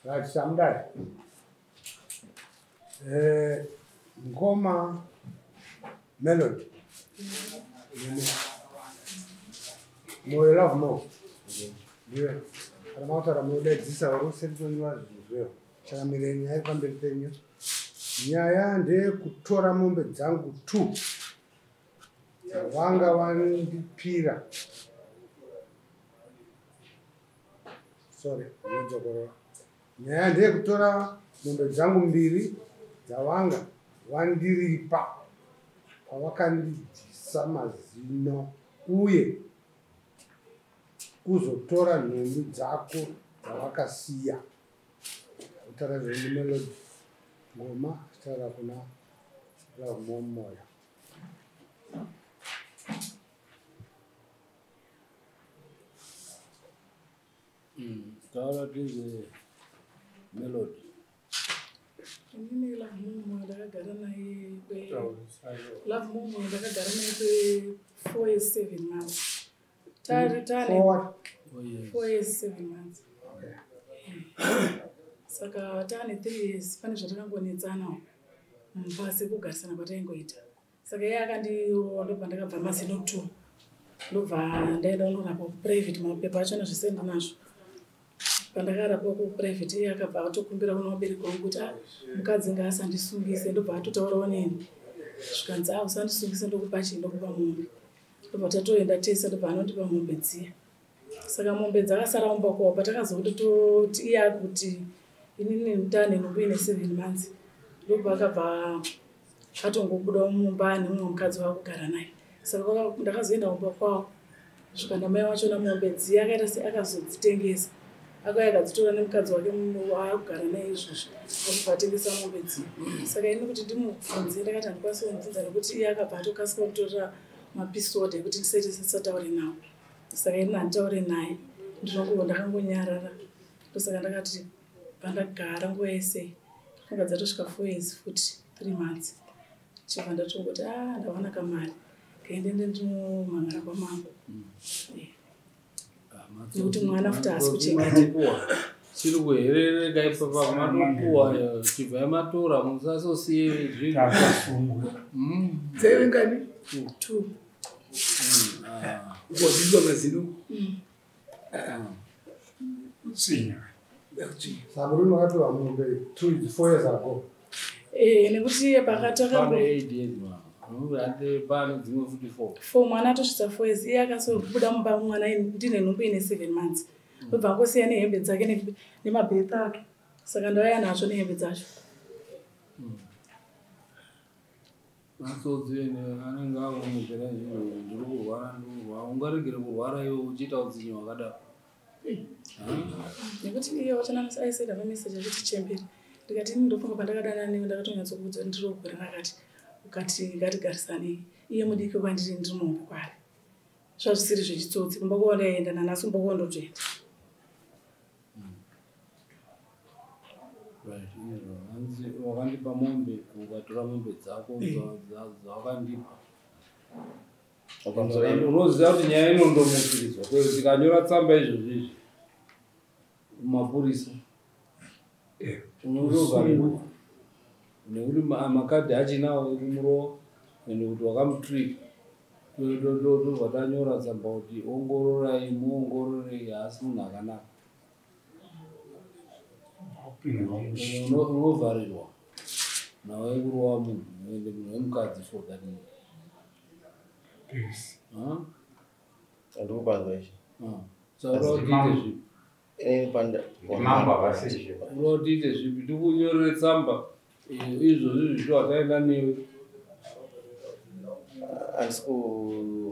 Right, Samdai. Ngoma Melody. Moyo Love Mo. Ndiwe. Kana makutaura munodaidzisa vari kuseri kwenyu vazvinzwewo. Changamire, nyaya iri pamberi penyu. Nyaya ndeyekutora mombe dzangu 2 dzavanga vandipira. Sorry, ndinodzokorora. Nyaya ndeyekutora mombe dzangu mbiri dzavanga vandiripa pavakandibvisa mazino uye kuzotora nhumbi dzako dzavakasiya. Kutaura zveMelody Ngoma achitaura kuna Lovemore Moyo. Taura tize, Melody. Inini Lovemore Moyo ndakagara naye Lovemore Moyo ndakagara naye kwe 4 years 7 months. Tari tane Forward. 4 years 7 months. Saka taane 3 years pane zvatakangonetsana mumba sekugarisana kwataingoita. Saka iye akandirowa, ndobva ndakabva mazino 2, ndobva ndaenda kunorapwa kuprivate. Mapepa achona zvese ndinazvo. Pandakarapwa kuprivate, iye akabva atokumbira kuna vabereki vangu kuti, "Ah, mukadzi ngaasandisungise." Ndobva atotaurawo neni, zvikanzi, "A, usandisungise, ndokupa chii? Ndokupa mombe." Ndobva tatoenda tese, ndobva anondipa mombe dziya. Saka mombe dzakasara mumba kwavo. Patakazoti toti iye akuti inini ndane nhumbu ine 7 months, ndobva akabva atongobuda mumba nemumwe mukadzi waakugara naye. Saka ndakazoenda kumba kwavo, svika ndamai wachona, mombe dziya akaita se akazodzitengesa, akauya akadzitora nemukadzi wake waakugara naye izvozvo, akubva atengesa mombe dziya. Saka ini kuti ndimubvunze, ndakati handikwanisi kumubvunza nekuti iye akabva atokasika kutorera mapeace order ekuti ndisaite sisataure nawo. Saka ini handitaure naye, ndinongo ndakangonyarara. Ndosaka ndakati pandagara nguva yese ndakanga dzatosvika 4 years futi 3 months, chibva ndatongoti, "A, ndawana kamari, kaendende ndinomhangara kwamambo." Nekuti mwana futi haasi kuchengeta. Chiri kuherereka ipapa, matopuwa, chibvai matora, musasosiye zvinhu. Takasungwa. Dzaive ngani? Two. Ukazvizwa mazino. Kutsinya. Ndakutsvinya. Saka murume wakapiwa mombe 2 is 4 years ago. Nekuti iye pakati akambo Pane 8 years ma ande pane dzimwe futi 4. Four, mwana atosvitsa 4 years. Iye akasobuda mumba mwana ndine nhumbu ine 7 months, ndobva angosiya nehembe dzake nemabhetha ake. Saka ndauya nazvo nehembe dzacho. Matsotsi ene anenge akunyepera zvinhu, "Ndiri kurwara, ndiri kurwara." Ungaregere kurwara iwe uchiita utsinye hwakadaro? Nekuti iye wachona aisenda mameseji achiti chemberi. Ndikati ini ndofunga pandakadanana newe ndakatonyatsokuudza kuti ndiri kugore rakati, ukati ngatigarisanei. Iye mudiki kwandiri, ndiri muhombe kwaari. Zvazvisiri zvechitsotsi. Kumba kwavo ndaienda, nanhasi kumba kwavo ndotoenda. Right, izvo hanzi wakandipa mombe, ukatora mombe dzako dzawakandipa. Unoziva kuti nyaya inondomukiridzwa kweo tikanyora tsamba izvozvo izvi mumapurisa, unondovharirwa nekuti makadhi achinawo ekumurowa ende kuti wakamutrika. Tobva tanyora tsamba kuti ongororai, muongororei, haasi munhu akanaka. Wapindwa mushe. Unovharirwa nawe yekurova munhu, ende munhu wemukadzi for that matter. Yes. Huh? Andikupanzwa ichi. Ah. Saka unoda kuti tiite zvipi? Inini panda. Mambo havasizvo. Unoda kuti tiite zvipi? Tikunyorere tsamba izvozvi zvisho hataenda newe? Handisi ku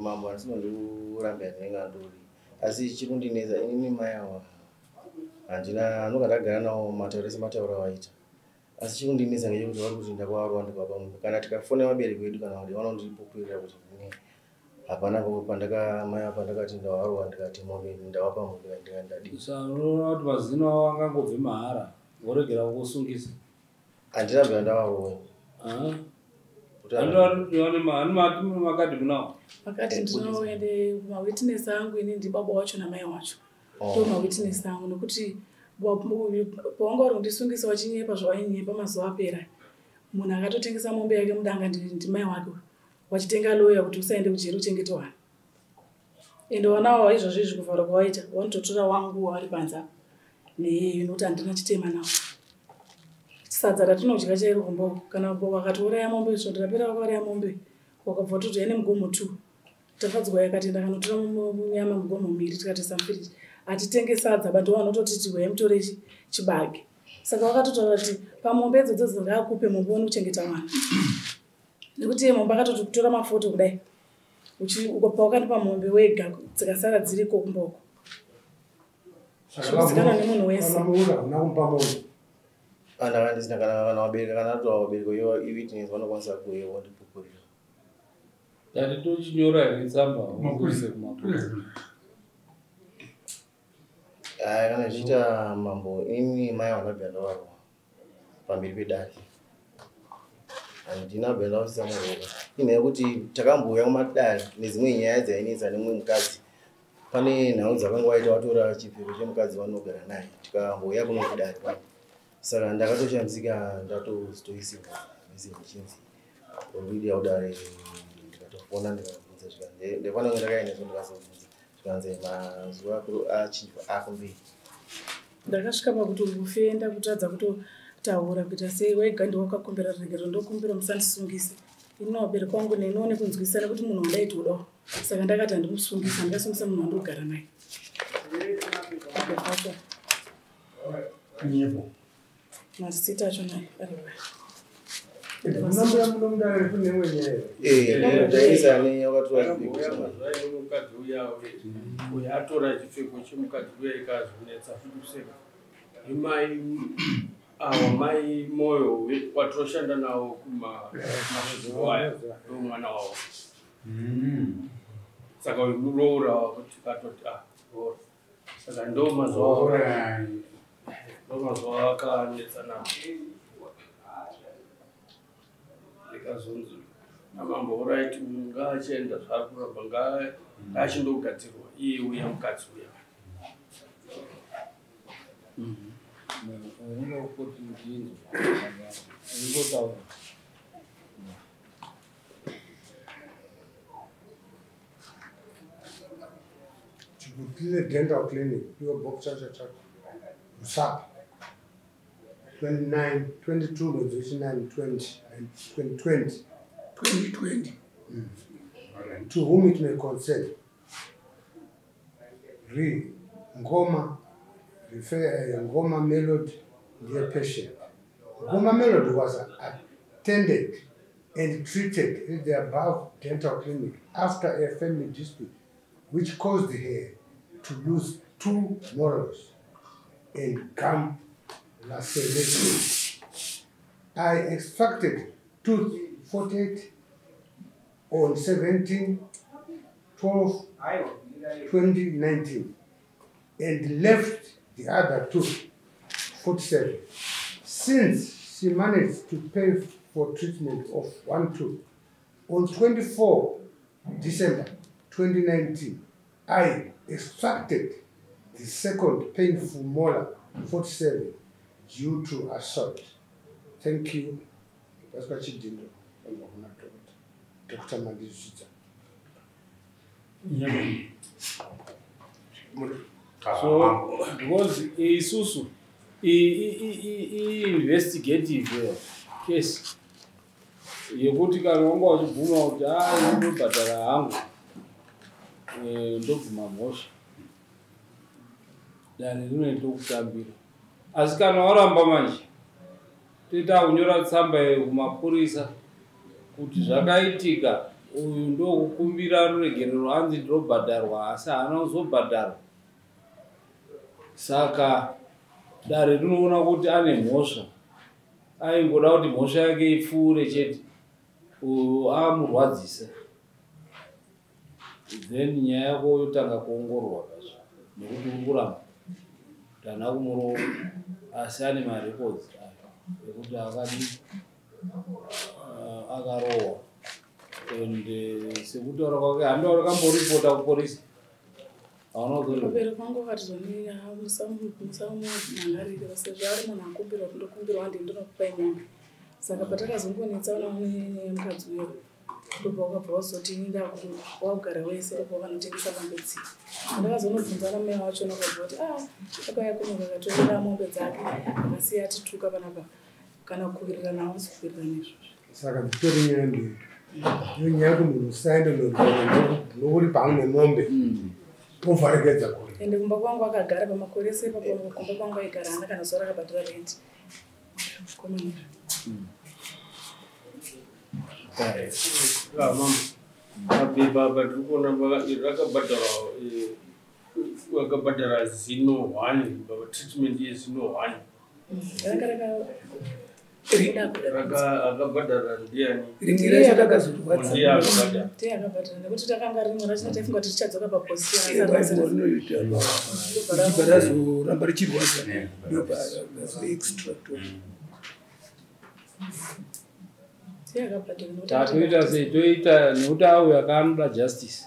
mambo, handisi kundikurambira, ndinenge andori, asi chiri kundinetsa inini, mai ava handina anonga ndagara nawo, matauro ese matauro awaita, asi chiri kundinetsa ngechekuti vari kuti ndakavarova ndikavapa mombe. Kana tikafonera vabereki vedu kana kuti vanondipupurira kuti ini hapana pandaka mai ava pandakati ndavarova, ndikati mombe ndavapa mombe, ndikati ndadii. Saka unoona kuti mazino avo angangobve mahara voregera kukusungisa? Handina ndavarova. Ah? Kuti Hani makadhi munawo? Makati ndinoende mawitness angu ini ndibaba wacho namai wacho. Oh. Ndo mawitness angu nekuti Pawanga uri kundisungisa wachinyepa zvawainyepa mazuva apera. Munhu akatotengesa mombe yake mudanga ndimai wake. Wachitenga loya kuti usaende kujeri uchengete wana. Ende wana wawo izvozvo izvi kuvhara kwawaita wanototora wangu wavari panze apa. Neiyeyo nokuti handina chitema nawo. Sadza ratinodya chairo kumba uko kana wakatouraya mombe svondo rapera wakauraya mombe wakabva watodya nemugomo 2. Tafadzwa yakati ndakanotora nyama mugomo miri tikatoisa mufiriji. Hatitenge sadza but vanototiti huyai mutore chibage. Saka vakatotaura kuti pamombe idzodzo ngaakupe mombe uone kuchengeta mwana. Nekuti iye mombe akatoti kutora mafoto kudai. Pawakandipa mombe wega dzikasara dziriko kumba uko. Zvinozikanwa nemunhu wese. Kana muura hauna kumupa mombe. Andanga ndisina kana vabereki kana atova vabereki ivo iwitness vanokwanisa kuuya vondipupurira. Tati tochinyora here tsamba uise kumapurisa. Aya kana zvichiita mambo inini mai vanabva ndavarova pamberi pedare. Handina kubva ndavasisa muroka. Inyaya yekuti takambouya kumadare nedzimwe nyaya dzainetsa nemumwe mukadzi. Pane nhau dzakanga waita watora chipfeko chemukadzi wanogara naye tikambouya kuno kudare pano. Saka ndakatoshamisika ndatozotoisirwa message ichinzi uri kuuya kudare ndikatofona ndikabvunza zvikanzi ndaifanira kunge ndakaendeswa ndikazobvunza zvikanzi mazuva achinjwa akumberi. Ndakasvika pakuti kufenda kutadza kutotaura kuita sei wega ndiwe wakakumbira ruregerero ndokumbira musandisungise. Ini vabereki vangu neniwo nekunzwisisa nekuti munhu wandaitodawo. Saka ndakati handimusungisa ndingasungisa munhu wandogara naye. Nyepo. Marisiti acho naye ariwa. Munombuya muno mudare kune imwe nyaya here? Ndaisa ne wakatora chipfeko Akamboya chemwana. mazuva ino mukadzi uya uya atora chipfeko chemukadzi uya ikazonetsa futi kuseka. Imai awa mai Moyo watinoshanda nawo kumasvingo aya ndomwana wavo. Saka uyu muroora wavo tikatoti ah roora. Saka ndo mazuva akanetsa nawo. Ndikazonzi namambo alright ngaachienda zvaari kuramba ngaachindogadzirwa iye uya mukadzi uya. Unongoti ndinzwa. Ungotaura. Chibutile Dental Clinic, PO Box Chacha Chacha, Lusaka. 29, 22 mwedzi wechinine 20, 2020. 2020. To whom it may concern. Re, Ngoma, refer, Ngoma Melody, dear patient. Ngoma Melody was attended and treated at the above dental clinic after a family dispute, which caused her to lose 2 molars and gum laceration. I extracted tooth 48 on 17/12/2019 and left the other tooth 47. Since she managed to pay for treatment of 1 tooth, on 24 December 2019, I extracted the second painful molar 47 due to assault. Thank you. Pastor Chidindo, Dr. Mandizvidza. So, because isusu i-investigative case yekuti kana wanga uchibvuma kuti ndobhadhara hangu ndobvuma mhosva dare rinoita kutambira. Asi kana waramba manje toita kunyora tsamba kumapurisa kuti zvakaitika uyu ndokukumbira ruregerero hanzi ndinobhadharwa asi haana kuzobhadharwa. Saka dare rinoona kuti ane mhosva aingoda kuti mhosva yake ipfuure chete uyu amurwadzisa. Then nyaya yako yotanga kuongororwa kazvo nekuti uri kuramba kuti haana kumurova asi ane marekodzi ayo ekuti akadi akarohwa. And sekutaura kwake handiwa rakamboripota kuporisi. Hauna kudzorerwa. Vabereki vangu vakati zvoni musamunhangarire sezvo ari munhu akumbirwa kuti ndokumbirwa handi ndinokupai mombe. Saka patakazongonetsaona nemukadzi uyo ndobva wakabva wazoti ini wakugara wese ndobva wakanotengesa mombe dziya. Ndakazonobvunza namai wachona akabva kuti akauya kuno akatorera mombe dzake akasiya atituka panapa kana kuwirirana hausi kuwirirana izvozvo. Saka dzitori nyaya mbiri. Iyo nyaya yekuti munhu usaende nouri pamwe nemombe ovharekedza kure. Ende kumba kwangu akagara pamakore ese ipapo kumba kwangu aigara haana kana zuva rakabhadhara rent. Komana. Mapepa apa ndiri kuona rakabhadhara vakabhadhara zino 1 treatment yezino 1. Akabhadhara ndiani? Rimwe racho rakazorwadza. Ndiye akabhadhara. Ndiye akabhadhara nekuti takanga rimwe racho taifunga kuti tichadzoka paposition. Ribva razoramba richirwadza ndobva razoextractwa. Tatoita sei toita nekuti auya kaanoda justice.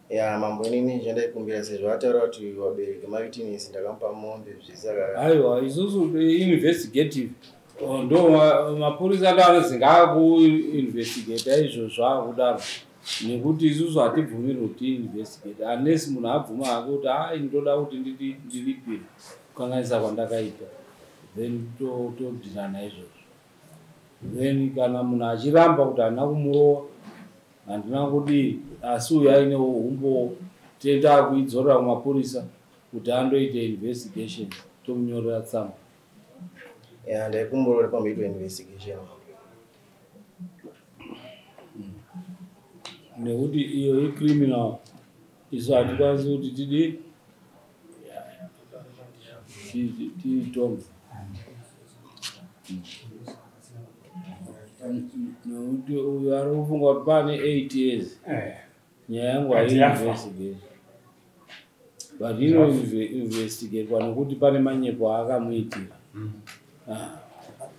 Ya mambo inini chandaikumbira sezvo ataura kuti vabereki mawitness ndakamupa mombe zvese. Aiwa isusu investigative ndo mapurisa ndo anonzi ngaakuinvestigata izvozvo akudaro nekuti isusu hatibvumirwi kuti tiinvestigate unless munhu abvuma hake kuti hai ndoda kuti ndiripire kukanganisa kwandakaita then tobvirana izvozvo. Then kana munhu achiramba kuti handina kumurowa handina kudii asi uyu aine humbowo toenda kuidzorera kumapurisa kuti andoita investigation tomunyorera tsamba. Ya ndaikumbura kuti pamboitwa investigation. Nekuti iyo icriminal isu hatikwanisi kuti tidii tiitonge. Nekuti uyu ari kufunga kuti pane 8 years nyaya yangu haiinvestigate but inoinvestigatwa nekuti pane manyepo aakamuitira.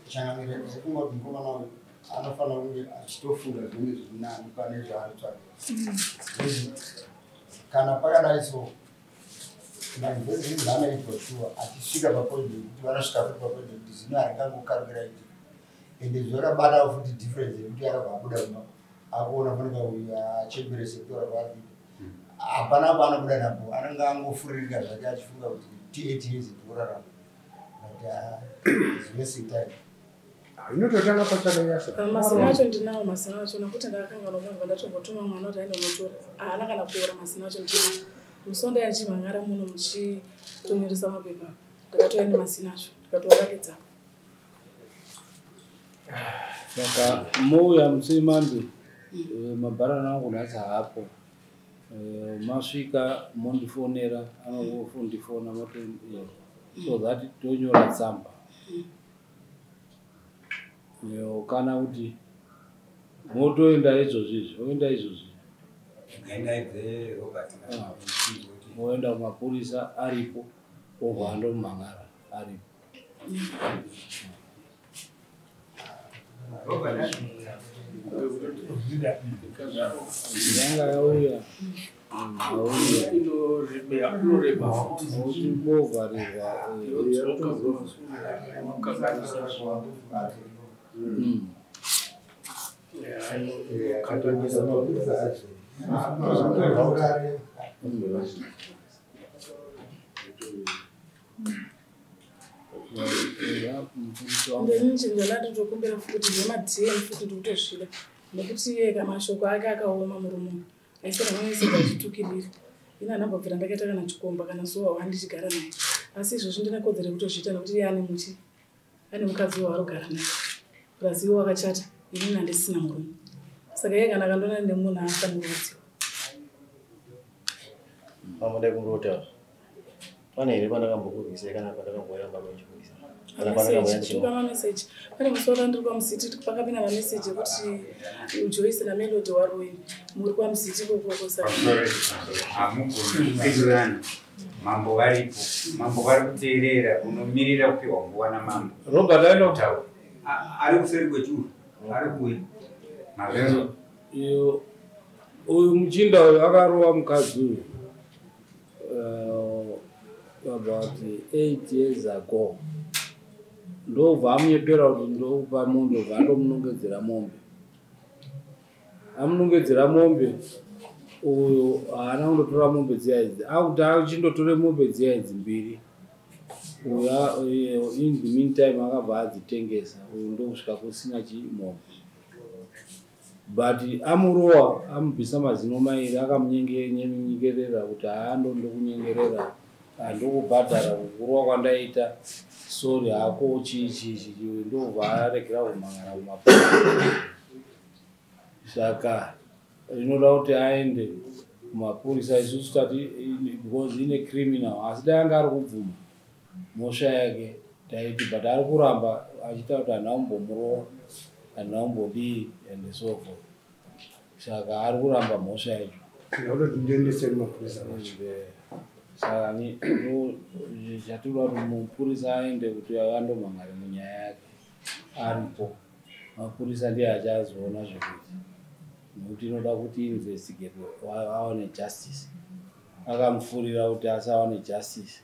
Changamire sekunga kuti mukomana uyu anofanira kunge achitofunga zvimwe zviri nani pane zvaari kutsvaga. Kana pakadai so mainvestigation anoitwa shuwa achisvika papoint yekuti vanosvika futi papoint yekuti zino haringangokarukira itika. Ende zvakabata futi difference yekuti akabva abuda kumba akuona fanika uyu achembere sekutora kwaari kuita. Hapana paanobuda napo anenge angofuririka zvake achifunga kuti 8 years ndikurarama. But it's wasting time. Inototanga patsvaka Masina acho ndinawo masina acho nekuti ndakakanga nomubva ndatombotuma mwana kuti aende unotora. Haana kana kuora masina acho ndinawo. Musi wandaiya ndichimhan'ara muno muchitonyoresa mapepa ndakatouya nemasina acho ndikatoarakidza. Saka mouya musi Monday mabharani angu nhasi haapo. Masvika mondifonera anongofondifona so that tonyora tsamba. Kana kuti motoenda izvozvi izvi oenda izvozvi moenda kumapurisa aripo obva andomhan'ara aripo. Yanga yauya Inoreba futi. Uchimbovharirwa. Ndini chinhu chandatokumbira futi zvemaDM futi ndikutozvida nekuti iye mashoko ake akaoma murume uyu aisara mameseji achitukirira. Ini handambobvira ndakaita kana chikomba kana zuva wandichigara naye asi izvozvi ndine kodzero yekutozviita nekuti iye ane muchi ane mukadzi waarogara naye plus iwo wakachata inini handisina murume. Saka iye kana akandiona nemunhu haafaniri kurwadziwa. Mambo ndaikumbira pane here pandakambokurwisai kana pandakamboyamba kuchikurwisa? Tuka mameseji. Pane musi wakandiri kwaMuziti pakapinda mameseji ekuti Joyce naMelody waroyi muri kwaMuziti ikokoko saka. Hamugoni kupindurana. Mambo varipo. Mambo vari kuteerera unomirira kupiwa nguva namambo. Robert aino ari kuseri kwechuru ari kuuya. Mavero. Uyu muchinda uyu akarova mukadzi uyu. About 8 years ago. Ndobva amunyepera kuti ndokupa mombe, obva andomunongedzera mombe. Amunongedzera mombe, uyo haana kundotora mombe dziya idzi. Akuti achindotore mombe dziya idzi mbiri. Uyo in the meantime akabva adzitengesa, uyu ndokusvika kusina chimombe. But amurowa, amubvisa mazino mairi, akamunyengerera kuti haandokunyengerera, handokubhadhara kukurowa kwandaita, sorry hako, chii chii chii, ndobva aregera kumhangana kumapurisa. Saka rinoda kuti aende kumapurisa, isusu tati because ine criminal, asi dai anga ari kubvuma mhosva yake taiti, but ari kuramba achiita kuti handina kumbomurowa, handina kumbodii and so forth. Saka ari kuramba mhosva yacho. Ndakutoti ndiendese kumapurisa kwacho. Saka chatinoda kuti mupurisa aende kuti andomhangare munyaya yake aripo. Mapurisa ndiye achazoona zvekuita, nekuti inoda kuti investigate, awane justice. Akamufurira kuti asawane justice,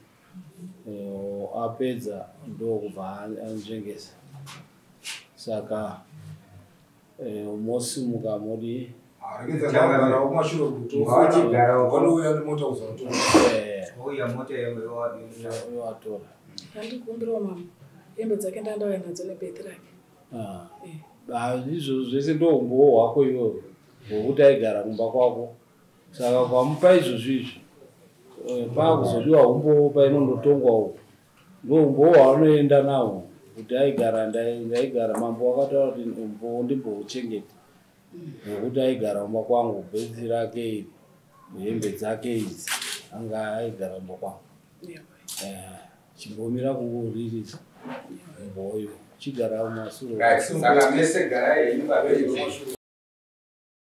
apedza ndokubva anzvengesa. Saka mosimuka modi. Vanouya nemota kuzovatora. Ouya mota yovatora. Handikumbirawo mama, hembe dzake ndandauya nadzo nebhethi rake. Izvozvo zvese ndoumbowo hwako iwewe hwokuti aigara kumba kwako. Saka ukamupa izvozvo izvi, paakuzodiwa umbowo painondotongwa uko, ndoumbowo hwaanoenda nahwo kuti aigara, ndaigara. Mambo wakataura kuti umbowo ndimbouchengeta hwokuti aigara kumba kwangu, bhethi rake iri, hembe dzake idzi, anga aigara kumba kwangu. Chimbomira kuuririsa umbowo, chigara mumasure. Saka mese garai henyu pabhenji.